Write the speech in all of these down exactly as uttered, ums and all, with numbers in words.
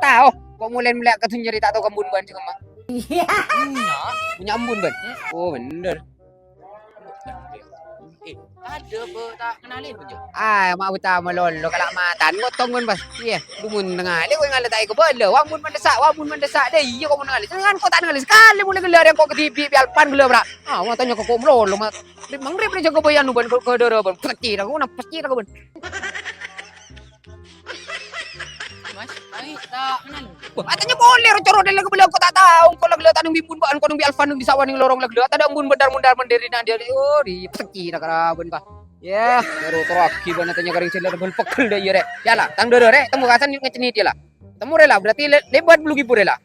Tao, kok mulai melihat ke dunia ta' tao kembun bân sih, Mak? Punya, punya embun bân? Oh, bener. Eh, ada apa tak kenalin, Bang? Ah, ma' utama lolo, kala' matan, ngotong bân, pas. Iya, dumun tengah, lek kowe ngale ta' eko bala, wa mun mendesak, wa mun mendesak, deh, iya, kok mau ngale. Jangan kok tak ngale, sekali mulai gelar yang kok kedibi, pialpan gelar, bra. Ah, matanya kok lolo, mat. Di mangrib ni jago bayan, bân, ke, ke dara, bân. Pecir aku, na pecir aku, bân. Mas, ayo, tak kenal. Wah, katanya boleh, ro, coro, dia lagu bela, kok tak tahu, kok lagu tadung bimbun, baan, kodung bi alfan, di sawah, ning lorong lagu, tak ada embun, bendar, mundar, menderi, nah, dia, oh, di pecir, karaben, bah. Ya, baru teragi, bana tanya kering sila, bel pegel deh, iya, rek. Ya lah, tang doro, rek, temu kasan, ngeceni dia lah. Temu rela, berarti le-, lebat bulu gibur rela.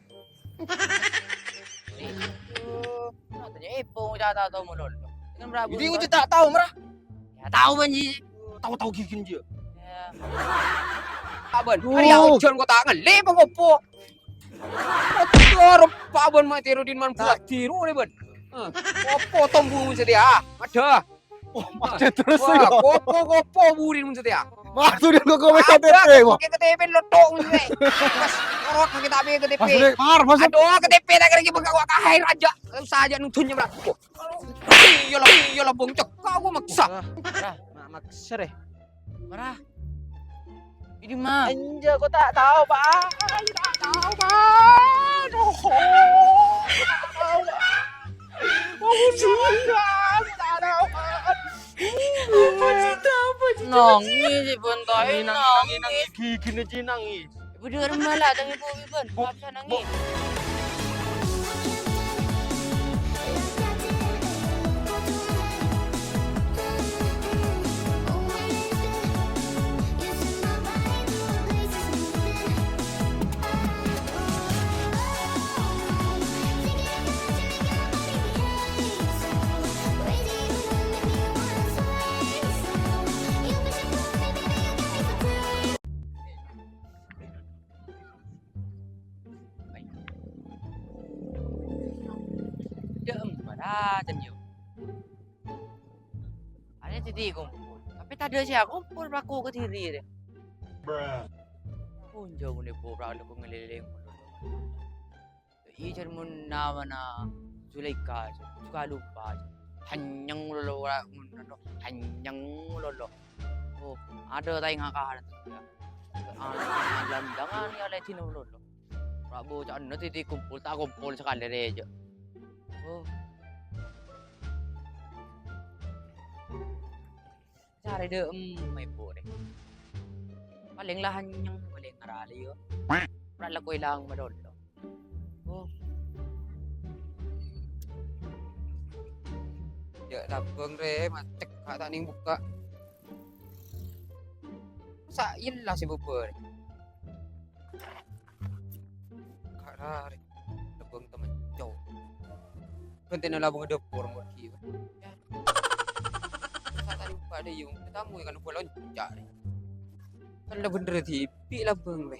Tanya Eppo, cak tao-tao mololo. Dengan Prabu. Jadi, uji tak tahu, Mrah. Ya, tahu, Bân, Ji. Tahu-tahu gigin, Ji. Ya. Pak Bân, hari ya, ojon kok tak ngeli, apa ngopo? Kotor, Pak Bân, mati Rudin man buat tiru, nih, Bân. Hah, opo tombu setia? Ada. Oh, macet terus. Wah, ya. Kopo, kopo, burin mun setia. Wah, sudah kok kowe K T P, wah. Pakai K T P lo tok, mun setia. Mas, korot pakai tapi K T P. Mas, Dek, mar, mas. Aduh, K T P tak kira gimana, wah, kahai raja. Susah aja nunggunya, Bro. Iya lah, iya lah, bengcek. Kau gua maksa. Wah, Mrah, mak-, maksa deh. Mrah. Ini, Mak. Enja, kok tak tahu, Pak. Tak tahu, Pak. Aduh. Tak tahu, Pak. Aku sudah, aku tak tahu, Pak. Apa cerita, apa cerita? Nangis, Ibu, entah nangis, nangis, nangis, nangis. Gigi, gigi, nangis. Ibu dengar malah, tangis, Bu, Ibu. Bu, Masa nangis? Cem, maracem, yo. Ane tadi kumpul, tapi tadi sih aku kumpul, aku ke diri deh. Bruh. Kunjo muni kopra lu ngelileng. Iya, jar mun namana Zulaikha, suka lupa. Hanyang lolo, ora ngono, hanyang lolo. Oh, ada tai ngakahan. Ana gelandangan ya, le dino lolo. Ora bocah eno titi kumpul, tak kumpul sekali reja. Oh. Cari de em, ibu deh. Paling lah hanyang, paling ngarali yo. Ora laku ilang malolo. Oh. Ya, labang re, macet, kak tak ning buka. Sa' illa sih bubur. Kak rare, labang temen cowok. Gantena labang dapur, mau di. Sa' tadi buka deh, yung. Tamu kan gua loncat deh. Kan lah bener dipi labang re.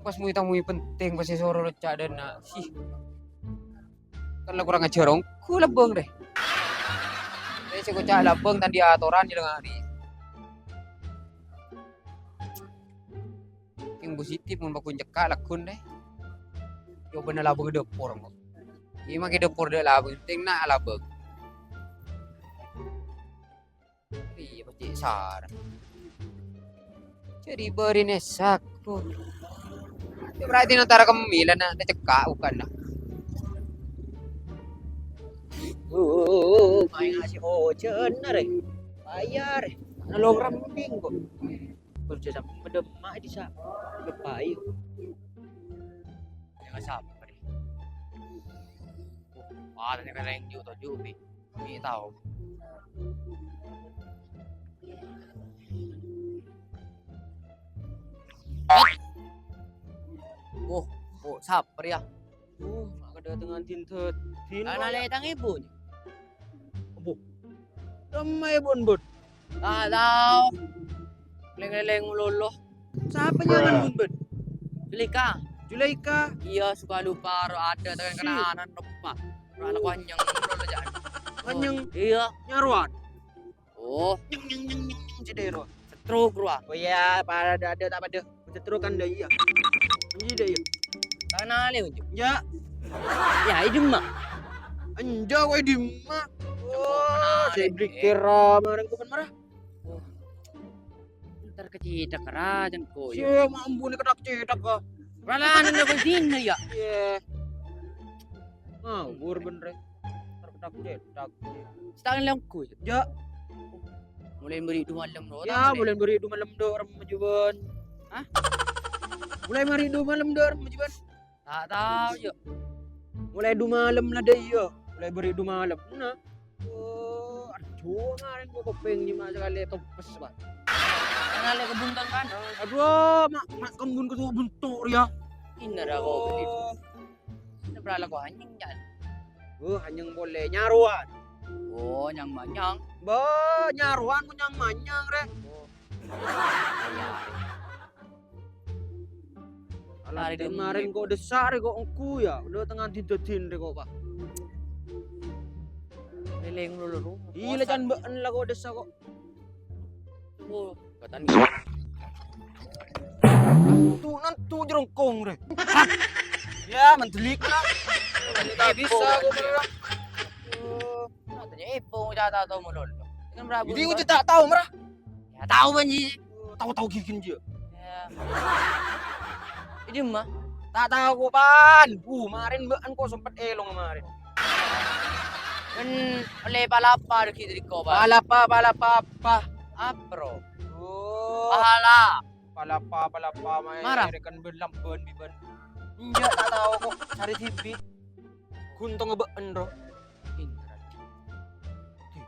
Pas mui tamu penting, pas soro loncat dan na. Sih. Kan la kurang ajar ongghu labang re. Re sè koca' labang tandhi atoran dâlângngaghi. Sing positif mon pakon cekka' lagguna re. Cobâna labang dâpor kok. Iyâ make dâpor dâ' labang, penting na' labang. Iyâ, pasti sara. Jadi bârine saku. Ya, berarti nantara kemmilan na' cekka' bukan na'. Oh, main ngasih hujan na, re. Bayar, re. Nolong rembing kok. Kerja sampai pedem mak di sa. Lepai. Jangan sampai. Wah, tanya keren juga tuh, Jupi. Ini tahu. Oh, oh, sabar ya. Oh, mak kedatangan dintet. Ana le tang ibu. Abu. Ramai bun, bun. Tak tahu. Leng-leng lolo. Siapa nyaman bun, bun? Julika. Julika. Iya, suka lupa. Ro ada dengan kenangan lupa. Ro anak wanyang lolo jangan. Wanyang. Iya. Nyaruan. Oh. Nyeng, nyeng, nyeng, nyeng, nyeng, cedera. Setruk, Bro. Oh iya, pada ada, ada tak pada. Setruk kan dah iya. Iyâ, iyâ. Tanale, Cuk. Ya. Ya, è dimma? Enjâ' kok è dimma. Oh, Cedric Kera marèn kopen marah. Oh. Entar kecithak ra, jengko, ya. Siya, ma' ambu nè kethak-cithak, ka. Ralan, enggak kok sini, ya. Iya. Ngawur bener. Entar kethak-cithak. Setahun lengku, ya. Ya. Mulai beri dua malam, no. Ya, mulai beri dua malam, do, rem, juban. Hah? Mulai beri dua malam, do, rem, juban. Ta' tao, ya. Mulai dua malam lah, deh, ya. Mulai beri dua malam. Nah. Oh, aduh, kemarin gua kepeng nyimak sekali topes, Pak. Kenal ya kebun kan, kan? Aduh, mak, mak kebun ketua bentuk ya. Ini ada kok. Oh. Ini berapa kok anjing, Jan? Oh, anjing boleh nyaruan. Oh, nyang manyang. Ba, nyaruan nyang manyang, Rek. Oh. Iya. Alah, kemarin kok dessa' rè kok engko ya. Udah tengah didadin rè kok, Pak. Leleng lulu. Iya, can ba'en lah kok dessa' kok. Oh, katan. Tuh, nantu jerongkong rè. Ya, mendelik lah. Bisa kok, Bro. Oh, tanya Epo, tak tahu mau lolo. Kan Prabu. Jadi, udah tak tahu, Mrah. Ya, tahu kan, Ji. Tahu-tahu gigin, Ji. Ya. Ini mah. Tak tahu, kok, Pan. Uh, kemarin, Mbak, engko sempet elong kemarin. Kan oleh palapa lagi tadi, kok, Pan. Palapa, palapa apa? Apro. Oh. Pahala. Palapa, palapa, mae. Marah. Rekan belam, ben, bi, ben. Enjak, tak tahu, kok. Cari tipi. Guntung ngebek, endro.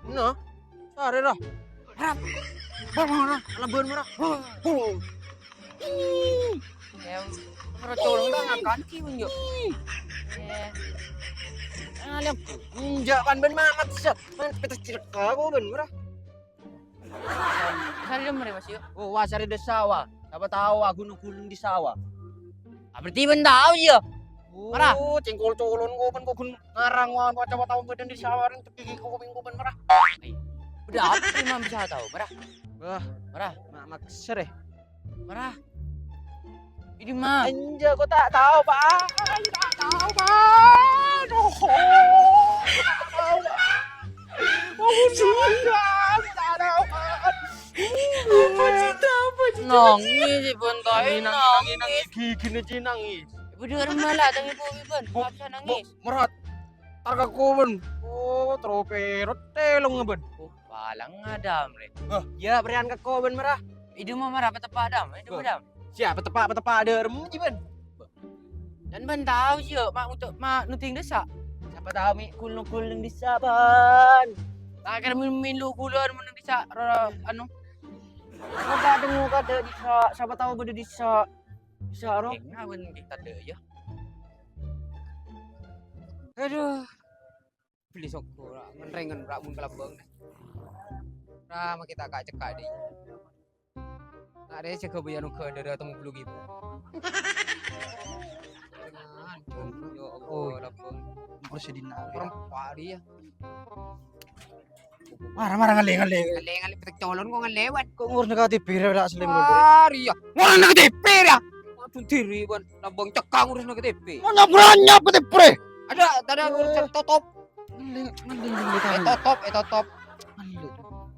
Nah, sare ra. Rap. Bang, bang, ra. Lambun merah. Huh. Huh. Ih. Ya, merah colong banget kan, ki, Bun, yo. Ih. Eh. Ah, lihat. Enjak, kan, ben, mamat, sih. Man, peta cilaka, kok, ben, merah. Sare dhem rè, Mas, yo? Oh, wah, sare desa, wah. Sapa tahu aku nunggu di sawah. Ah, berarti ben tahu, ya? Marah. Oh, cengkol colon kok, ben kok gun ngarang, wah, sapa tahu badan di sawah, ring teki kok, ben, kok, ben, marah. Ai. Udah apa, Imam, bisa tahu, marah? Wah, marah. Mak, mak, sere. Marah. Ini, Mak. Enjak, kok tak tahu, Pak. Tak tahu, Pak. Aduh. Tak tahu, Pak. Bangun sudah, tak tahu, Pak. Apa cerita, apa cerita? Nangis, Ibu, entah nangis, nangis, nangis, nangis. Gigi, gigi, nangis. Ibu dengar malah, tangis, Bu, Ibu. Bu, nggak bisa nangis. Bu, merat. Tar ka koben. Oh, trope rot telong, Ben. Oh, palang Adam, rè. Hah? Ya, berian ka koben, marah. Idu mah marah, petepa Adam, idu Adam. Siapa petepa, petepa ada rem, ji, Ben? Dan Ben tahu sih, yo, mak untuk, mak nuting desa. Siapa tahu, mi, kulung-kulung desa, Ben. Tak kira min, min lu kulon, min desa, ro, anu. Coba dengar kata desa, siapa tahu beda desa. Desa, ro. Enggak, Ben, kita ada, ya. Aduh. Beli soko, ra, ngenrengen, ra, mun kalabang. Ra, make ta' ka-cekka', Dik. Ra, re, jaga bayar nuga dara temu bulu gitu. Ya Allah, labang. Perempuan dia. Marah, marah, ngale, ngale. Ngale, ngale, petek colon kok ngalewat. Kok ngurus negatif, ra, selim, Bro? Ari, ya. Ngurus negatif, ya. Aduh, diri, Bang. Labang cekka' ngurus negatif. Mana beranyap ke tepre? Ada, ada ngurus totop. Ngeling, ngeling, ngeling, eh, totop, eh, totop. Ngeling.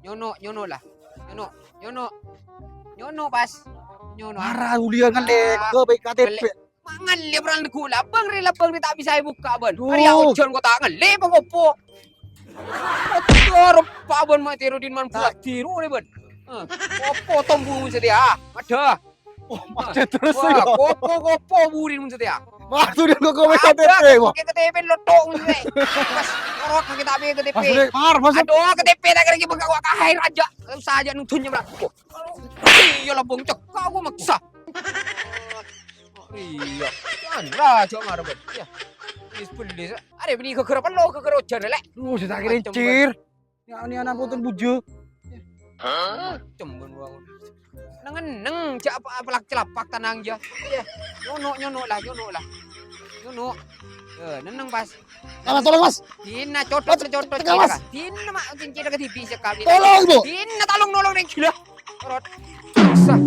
Nyono, nyono lah. Nyono, nyono. Nyono pas. Nyono. Marah, Ulia ngale ke B K T P. Ngale, ngale, perang lego labang, re, labang, re, tak bisa buka, Ban. Duh. Hari ya, ujan kok tak ngale, apa ngopo? Kotor, Pak, Ban, mati Rudin man buat tiru, re, Ban. Eh, opo tombu setia? Ada. Oh, macet terus. Wah, ya. Kopo, kopo, burin mun setia. Wah, sudah kok kowe K T P, wah. K T P lo tok, mun setia. Pas, korot, pakai tapi K T P. Mas, Dek, mar, mas. Aduh, K T P tak kira gimana, wah, kahai raja. Usah aja nudun nyemrak. Iya, labang cekka' aku maksa. Iya. Kan raja ngarep. Ya. Wis beli. Ada bini geger apa lo, geger ojan, Lek? Duh, saya tak kira, Macem, Cir. Ya, ini anak puter bujuk. Hah? Cembun wong. Neng-neng, cak apa, apa lak celapak tanang ya. Iya. Nyono, nyono lah, nyono lah. Nyono. Ya, neneng pas. Mas, tolong, Mas. Dina codot, Mas, codot, tegas, Mas. Dina mak cincin ke tipi sekali. Tolong, Bu. Dina tolong nolong neng gila. Rot. Sah.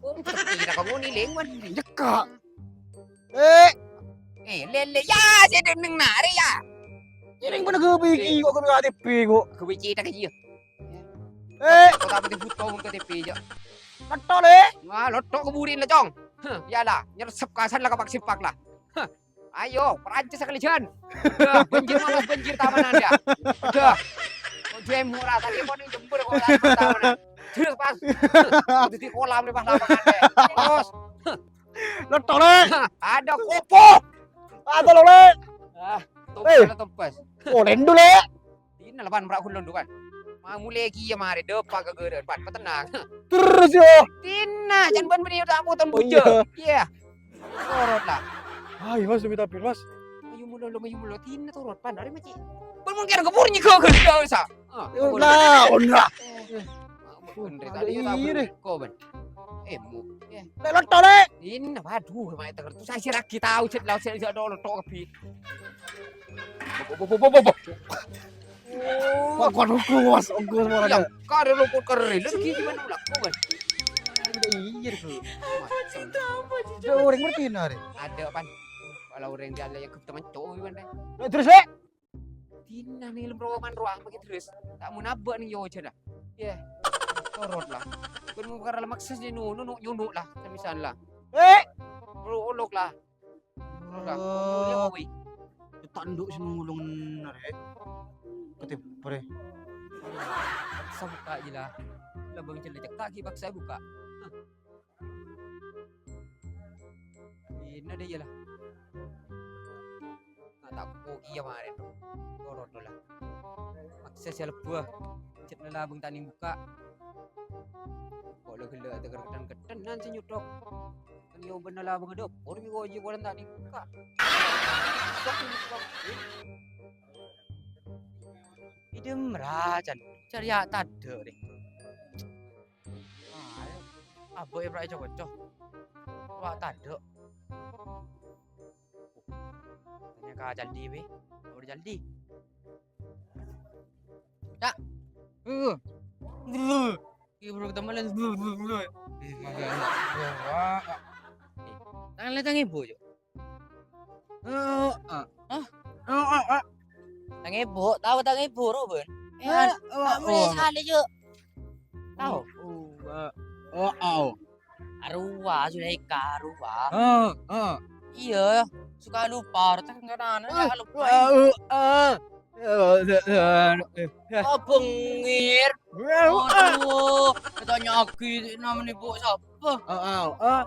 Oh, kira kamu nih, Leng, Wan. Cekka'. Eh, Eh, lèlè, ya, sè denneng narè, ya. Jhâreng bân ghâbây ghi kok ghâbây K T P kok. Ghâbây cètak, iyâ. Eh. Kok ta' patè buto mon K T P, jâ. Lotto, Lè. Wah, lotto keburi la, Cong. Heh, iyâ la, nyersep kasan la ka Pak Sipak la. Heh. Ayo, Prancis sakalèjhân. Dah, banjir malah banjir tamanan, ya. Dah. Kok jemur, ah, tadi kok ning Jember, kok tamanan. Terus pas. Heh. Jadi kolam nih pas lapangan, ya. Terus. Heh. Lotto, Lè. Ada kopo. Ada lo, Lè. Ah, tompes, eh, tompes. Oh, lendo, Lè. Dinna la, Pan, mara' ghulon, Pan. Ma-, mulai kèya marè, dâpa' ka ghârâ', Pan. Patennang. Terus, yo. Dinna, can bân bânnè ta' poton bujâ. Oh, iya. Iyâ. Torot la. Ayo, Mas, demi tapir, Mas. Ayo, mulo, lo, ayo, mulo. Dinna torot, Pan. Arè macè. Bân mungkin kebur nyèga ghârâ', sa. Ah, onra, onra. Eh, eh. Onra tadi ya tabrak ko, Ban. Eh, mu. Eh. Lè, lotto, Lè. Ini, waduh, mai teker tu saya sih lagi tahu, cet, laut, cet, cet, lotto, lotto, kebi. Bo, bo, bo, bo, bo, bo. Wah, kuat hukum, Mas. Hukum, Mas. Ya, kare luput kere. Lagi gimana ulah ko, Ban? Iya, Bu. Ada orang ngerti, nare. Ada, Pan. Kalau orang dia ada yang kebetulan cowok, Ban, deh. Lè, terus, Lè? Dinna nèng lem roman rowa pake terus. Ta' mon abâ' nèng yojhân la. Yâ. Torot la. Bân mung parkara la maksa sè nyono, no, nyono la. Samisal la. Eh! Olo-, olok la. Olok la. Olok la, woi. Ta' endhu' sè nolong nare. Ketebre. Paksa buka' jâ la. Labâng cella cekka' ghi' paksa buka'. Hah. Dinna dâ' iyâ la. Nah, ta' ko kèya marè, no. Torot la. Maksa sè lebbâ. Cèt la labâng ta' nèng buka'. Kok la ghellâ' ateker keddhân-keddhânan sè nyothok. Kan iyâ bân la labâng dâpor, bi' kojhi polana ta' nèng buka'. Sok nèng buka'. Idem ra, can. Ca'na tadâ', rè. Ah, abâ' è pra' è co-koco. Wah, tadâ'. Tanya ka Caldi, wè. Abâ' Caldi. Cak. Uh. Ki buru ketemu lagi. Eh, tangan lagi tangan ibu, Cuk. Oh, ah. Hah? Oh, ah, ah. Tang ibu, tao tang ibu, ro, Ben? Eh, ah, an-, oh, ah, mulai oh. Sali, Cuk. Tao? Oh, ah. Oh, ah, oh. Arowa, Zulaikha, arowa. Oh, oh. Iyâ, suka lupa, ro, tang kenana, oh, ya, lupa. Oh, ah. Oh, bengir. Aduh, katanya agi namanya ibu sapa? Ah, ah, ah.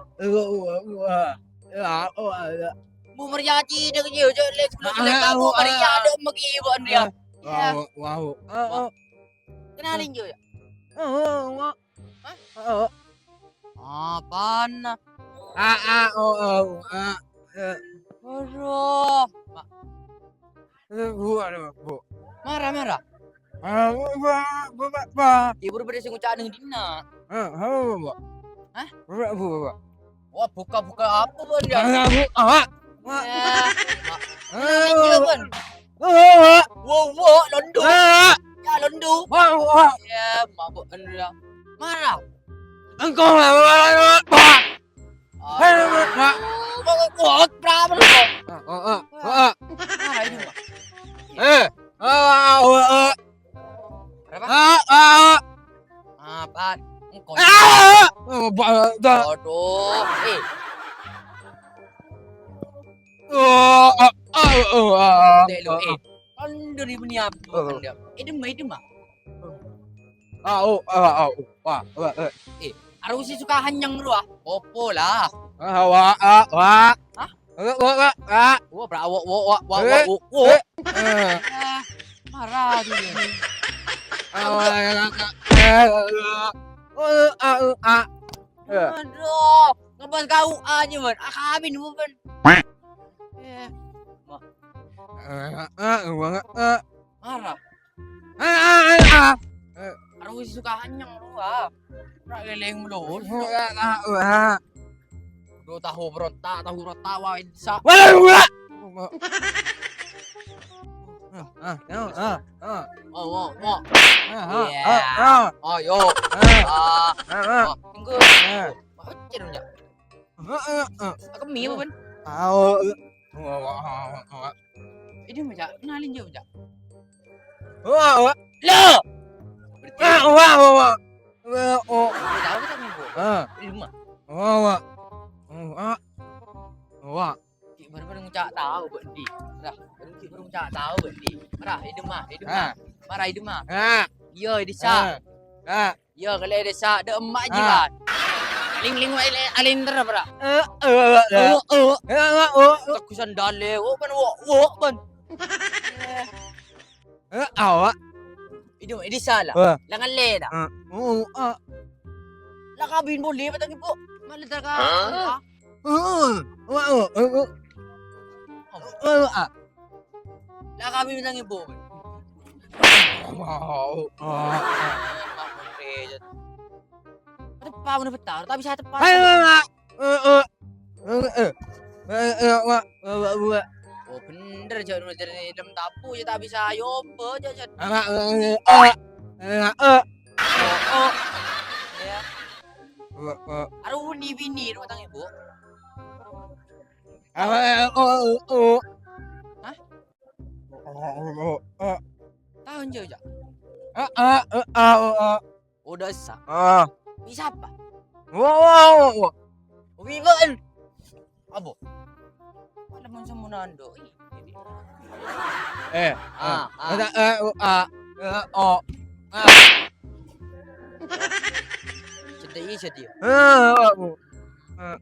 Bu Meriati dek yo, cek lek sebelum lek kamu Meriati dek megi ibu Andria. Wow, wow. Ah, ah. Kenalin yo ya. Ah, ah, ah. Hah? Ah, ah. Apaan? Ah, ah, oh, oh, ah. Eh. Aduh. Ma- Eh, Bu, aduh, Bu. Marah, marah. Ah, Bu, Bu, Bu, Bu, Bu. Ibu udah pada sing ngucap neng dina. Ah, apa, Bu? Hah? Bu, Bu, Bu. Wah, buka-buka apa, Bu, dia? Ah, Bu, ah. Ya. Ah. Kenalin dia, Bu. Ah, Bu. Wow, wow, londu. Ah. Ya, londu. Wah, wah. Ya, mabuk anda. Marah. Engkau, Pak. Hei, Pak. Wah, wah, wah, berapa lu? Ah, ah, ah, ah. Marah ini, Pak. Eh, ah, ah, ah, ah. Berapa? Ah, ah, ah. Apaan? Engkau. Ah, ah, ah. Oh, Pak, dah. Aduh, eh. Oh, ah, ah, oh, ah, ah. Dek lu, eh. Kan dari bini apa? Oh. Kan dia. Eh, demai, demai. Ah, oh, ah, ah, oh, ah, ah, eh. Eh, arowa sè suka hanyang ro, ah. Opo lah? Ah, wa, ah, wa. Hah? Wa, wa, wa, wa. Wa, bra, wa, wa, wa, wa, wa, eh, wa, wa. Eh, eh. Ah, marah dia. Ah, wa, ya, ya, ya. Eh, eh, eh. Oh, ah, oh, ah. Eh. Aduh, ngebahas kau aja, Man. Ah, kawin, Bu, Man. Eh, ma- Eh, eh, eh, eh. Marah. Ah, ah, ah, ah. Eh. Arowa sè suka hanyang ro, ah. Ora leleng mulu. Ah, ah, ah. Aduh, tahu berontak, tahu berontak, wah, insya. Wah, wah. Ah, ah, ah, ah. Oh, oh, oh. Ah, ah, iya, ah, ah. Oh, yo. Ah. Ah. Ah, ah. Oh, tunggu. Ah. Wah, kecil punya. Ah, ah, ah. Aku mie, Ben. Awa. Awa, awa, awa. Ini macam, kenalin dia macam. Awa, awa. Lo! Berarti Awa, awa, awa. Awa, awa. Tahu kita minggu? Ah. Di rumah. Awa, awa. Awa. Ki baru-baru ngucap tahu, Bek Di. Rah, baru ki baru ngucap tahu, Bek Di. Rah, hidup mah, hidup mah. Ah. Marah hidup mah. Ah. Iya, di sa. Ah. Ah. Iya, kalau ada sa, ada emak Ah. jiran. Ling-ling wae le, alinter apa, Ra? Eh, eh, eh, eh. Oh, oh. Eh, eh, oh, oh. Tegusan dale, oh, kan, oh, oh, kan. Eh, awak. Itu, ini salah. Wah. Jangan le, dah. Eh, oh, ah. Lah, kabin boleh, patang ibu. Malah tak Hah? Ah. Oh, oh, oh, oh, oh. Oh, ah. Lah, kabin patang ibu. Oh, oh, oh. Tepa, mana betar? Tak bisa tepa. Ayo, Mak. Eh, eh. Eh, eh. Eh, eh, Mak. Eh, Mak, Mak. Oh, bener, Cak. Rumah dari dalam tapu, ya, tak bisa. Ayo, apa, Cak, Cak? Mak, eh, eh, eh. Eh, eh. Oh, oh. Ya. Eh, eh. Aduh, ini bini, rumah tangga, Bu. Eh, eh, oh, oh, oh. Hah? Oh, oh, oh, oh. Tahu, Cak, Cak? Eh, eh, eh, eh, oh, oh. Udah sa. Ah. Bisa apa? Wa, wa, wa, wa. Wi, ba'en. Apa? Mana mun semunan do? Eh. Ah, ah. Ada, eh, oh, ah. Eh, oh. Ah. Sedih, sedih. Eh, oh, oh. Eh.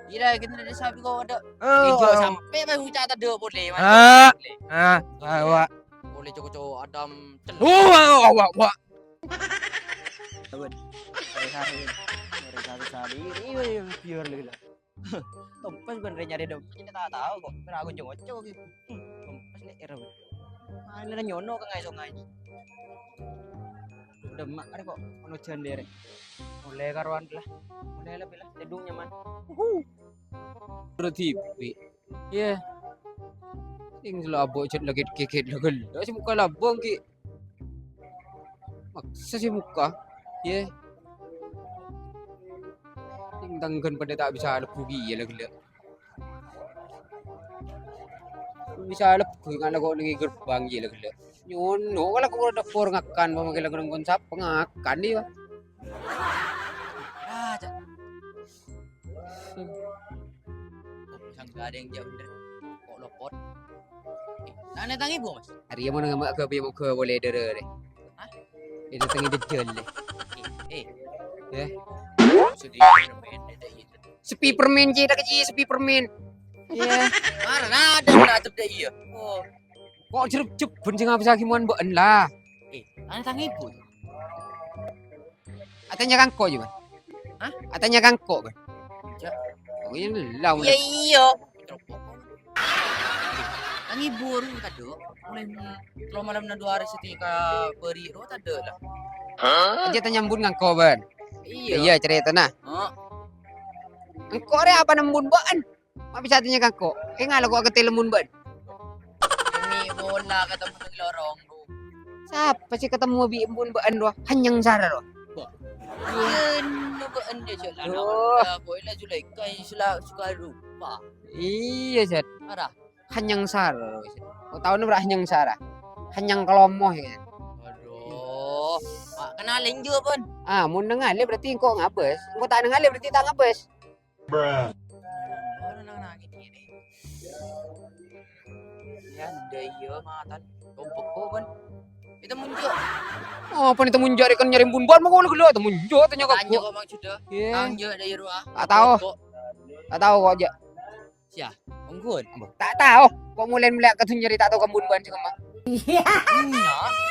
Gila, kita ada sapi kok ada. Eh, Ijo oh. Sampai bang ucap tadi boleh. Ah. Boleh. Ah, ah, wa. Boleh cocok-cocok Adam. Oh, wa, wa, wa, wa. Saben. Hari-hari. Hari-hari sehari. Iya, iya, biar lagi lah. Tompes ben nyari dong. Ini tak tahu kok. Pernah aku jengok cok gitu. Hmm, tompes nih era. Mana ada nyono ke ngai songai. Demak ada kok. Ono jandere. Mulai karuan lah. Mulai lebih lah. Tedung nyaman. Uhu. Berarti. Yè. Sèng sè la abâ' jhât la ghit-ghigit la ghellâ', sè mokka la abâ' ghi' maksa sè mokka. Yè. Sèng tangghân padâ ta' bisa lebbhu kèya la ghellâ'. Bisa lebbhu nga' la ko' neng è gerbang kèya la ghellâ'. Nyono ka la ko' dâpor ngakan, pamangghâl la ngongghu sapa ngakan, yâ. Ah, cak. Oh, sangka ada yang jauh bener. Kok lopot? Eh, tanya tang ibu, Mas. Arèya mon ngamak ka bi moga boleh dere re. Hah? Ini tang ibu jelle. Eh, eh. Eh? Sudah permen, ada itu. Sepi permen, Ji, tak Ji, sepi permen. Iya. Mana ada, mana ada, iya. Oh. Kok jerep-jebben sing ngabisaghi mon bâ'en la? Eh, ana tang ibu. Atanya kangko jâ, Bân. Hah? Atanya kangko, Bân. Jâ. Oh, iya, lah, Iya, iya. Tang ibu ru tadâ'. Mulai tello malem na dua hari setika beri ro tadâ' la. Aja tanya embun kangko, Bân. Iya. Iya, cerita nah. Oh. Engko' rè apa nembun bâ'en? Ma' bisa tanya kangko. Kèng ngala ko' aketè lembun bâ'en. Ini bola ketemu di lorong. Sapa sè ketemu bi' embun bâ'en rowa? Hanyang sara rowa. Wah. Yen bâ'en dâ' jâ' la. Duh. Boy la Zulaikha sula suka rupa. Iya, Zat. Ara. Hanyang sara rowa, Zat. Ko' taona bârâ hanyang sara. Hanyang kalomo, ya. Waduh. Pak, kenalin juga, Bun. Ah, mon nengalè berarti engko' ngabâs. Engko' ta' nengalè berarti ta' ngabâs. Bruh. Orang nangis ini. Ya, nda iya, matan. Tombok kok, Bun. Itu muncul. Oh, apa nih temun jari kan nyari embun bâ'en, mau ghellâ' temun jari, tanya kok. Tanya kok, Mang Juda. Iya. Tang jâ' dâri rowa. Tak tahu. Tombok. Tak tahu kok, jâ'. Sia, embun. Ta' tao. Kok mulai-mulai ka dhunnya ri ta' tao ka embun bâ'en sè kemma. Punya.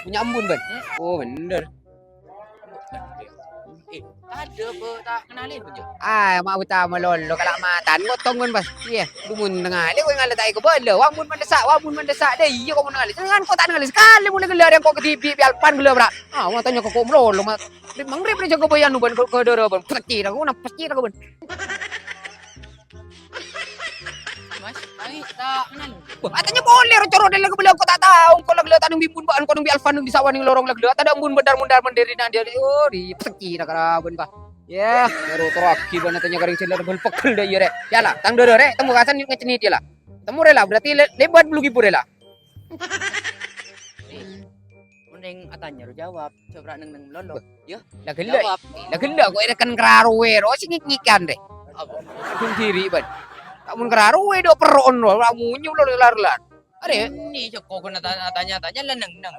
Punya embun bâ'en? Hmm. Oh, bener. Eh, tadâ' bâ' ta' kenalin bâ'en, Jo? Ah, ma' buta malolo, kala' matan, ngotong bâ'en pas. Iya, dumun nengalè, kowe ngala' ta' èkabâlâ. Wa embun mandessa', wa embun mandessa'. Dâ' iyâ kok mon nengalè. Jangan kok ta' nengalè. Sekali mulai ghellâ' rèng kok kedibi' bi' alpan ghellâ', bra. Ah, wa tanya kok melolo, ma'. Rip mangrip rèng jâgâ bâ'en bâ'en kok kadârâ bâ'en. Pecira, kok napa pecira bâ'en. Mas, kami tak kenal. Wah, atanya boleh, ro coro dâlâ ka beliau, kok tak tahu, kok la ghellâ' ta' neng bi' embun bâ'en, kok neng bi' alfa neng di sawah neng lorong la ghellâ', tadâ' embun bâ'en dar-mondar mandiri nang dia, oh, di pecira karaban ka. Yah, baru teragi bâ'na tanya ka rèng sè la pegghel dâ' iyâ, Rè. Yâ la, tang dârâ, Rè, temu kasan ngècènè iyâ la. Temu, Rè, la, berarti lè-, lèbât bulu ghibu, Rè, la. Mon rèng atanya ro jawab, coba neng-neng melolo. Yâ, la ghellâ'. Jawab. La ghellâ' kok èrèken karo wèro sè ngèk-ngèkan, Rè. Apa? Adung diri, bân. Kamun karo wè dâ' perro'on, la munyu lo lar-lar. Arè. Ini ceko kena tanya-tanya la neng-neng.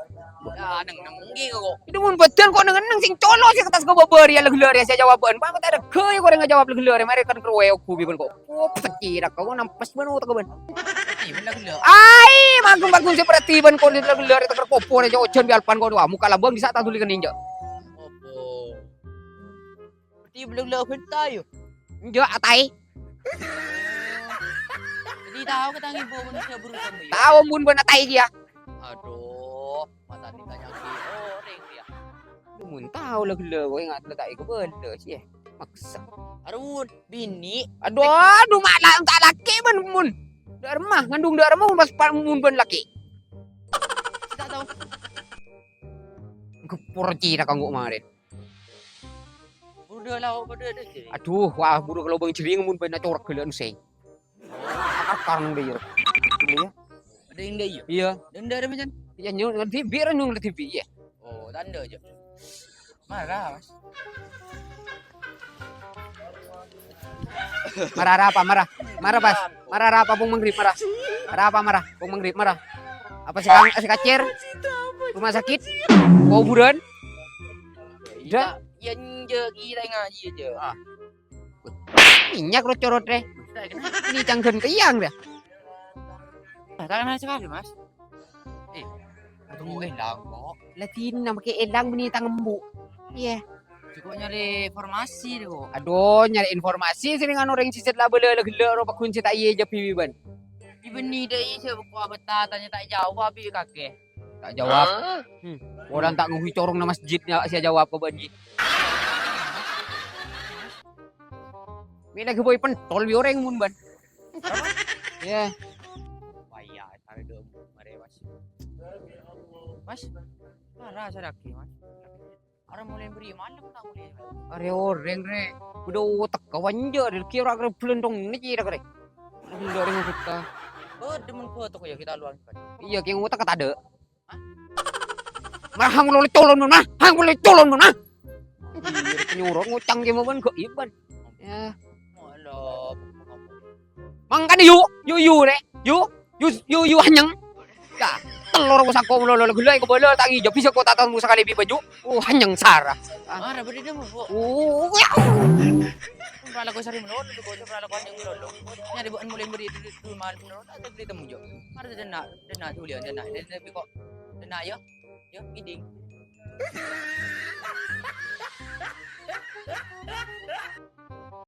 Ya neng-neng ngghi kok. Itu mun bâdân kok neng-neng sing colo sing kertas kok babâri ya laghelare saya jawaban. Bang tak ada gaya kok ngejawab laghelare mari kan kruwe ogu bi bân kok. Oh, pecira kok nampes bân otak bân. Iya bân laghelare. Ai, magung-magung sing perhati bân kok laghelare teker kopor aja ojan bi alpan kok wah muka labang bisa tak tulikan ninja. Opo. Berarti belum lo hentai yo. Enjak atai. Jadi tahu kita ngibu manusia berusaha yo. Tahu mun bân atai dia. Aduh, mata ditanya ki orèng dia. Mun tahu lah gelo kowe ngat letak iku belo sih. Maksa. Arun, bini. Aduh, aduh mak la tak laki bân mun. Dâ' remma, ngandung dâ' remma mun pas pa-, mun bân laki. Tidak tahu. Gepur cira kanggo kemarin. Udah lah, udah deh. Aduh, wah, buru ke lobang jering mun bân corok gelo sing. Akar nang dhewe. Ini ya. Ada yang dhewe? Iya. Ada yang dhewe, Mas? Iya, nyung ngerti bi ra nyung ngerti bi ya. Oh, tanda aja. Marah, Mas. Marah apa? Marah. Marah pas. Marah apa pung maghrib marah? Marah apa marah? Pung maghrib marah. Apa sih kang sih kacir? Rumah sakit? Kuburan? Dah. Ya nje kira ngaji aja. Ah. Minyak ro corot re. Ini canggen tiang dah. Tangan sekali, Mas. Eh, tunggu elang kok. Lah dina make elang bini tang embu. Iya. Cukup nyari informasi deh kok. Aduh, nyari informasi sini nganu reng siset lah bela gelo ro pegun sita iye jabi ban. Di beni deh iye kok abeta tanya tak jawab bi kake. Tak jawab. Hmm. Orang tak ngui corong na masjidnya saya jawab ke banji. Mila geboy pentol bi oreng mun ban. Ya. Wah iya, tarik dulu mare Mas. Mas, mana saraki Mas? Orang mulai beri malam tak mulai. Are oreng re. Udah utek kawan je dari kira kira belendong ni kira kira. Belendong kita. Oh, demen foto ya kita luang. Iya, kayak utek kata ada. Mah hang lo colon mah, hang lo colon mah. Nyuruh ngucang ke mau ban kok iban. Ya. Mangkane yu, yu yu re, yu, yu yu yu hanyang. Ya, telor ko sako lo lo gulai ko bolo tangi jo bisa ko tatemu sekali bi baju. Oh hanyang sara. Mara beri demo bu. Oh ya. Pala ko sari melolo ko pala ko hanyang melolo. Nyari bukan mulai beri dulu malam melolo tak beri temu jo. Mara dena dena tulian dena dena kok dena yo. Yo, iding.